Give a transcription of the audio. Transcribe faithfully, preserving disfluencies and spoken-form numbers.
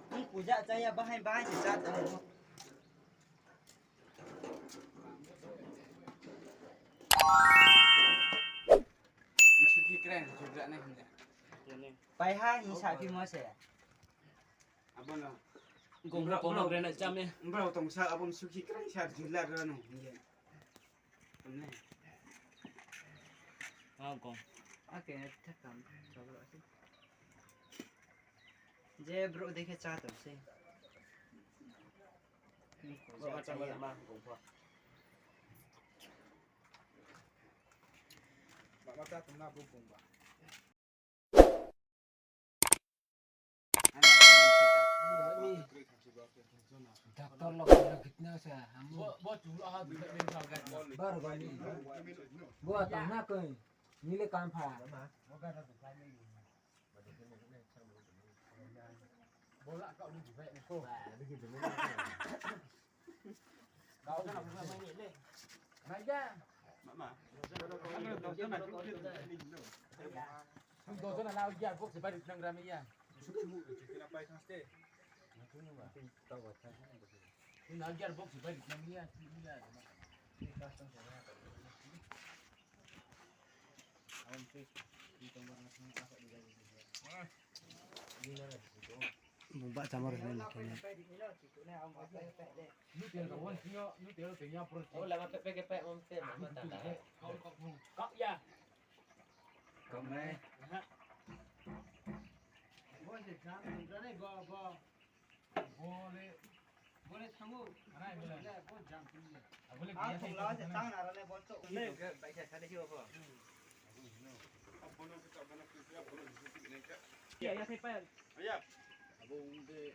Ang puja chaya bahai bahai se cha tong. Suki kren, suki kren, nai hingga. Pai ha, hing sa phi mo se. Abo no. Gong bro, gong bro, gong bro, gren cham e. Bro, tong sa, abo no suki kren sa, jula ro no, hingga. Tong nai. Ah, gong. Ake, thakam, sa bro, si. Je bro, dekhe cha tong se. Bo ma cham ma, gong pho. Doctor lok lok kitna sa, hamu. Bar gani. Bo tang na koi. Nile kam pha. Bung ba chamar hini khe. Kau nai. Bo le, bo le thangu. Bo jam tini le. Ang thong la se tang na ra le bo chok. Bai sa sa de si bo. Ya, ya, thai pa. Ya. Abo ung de.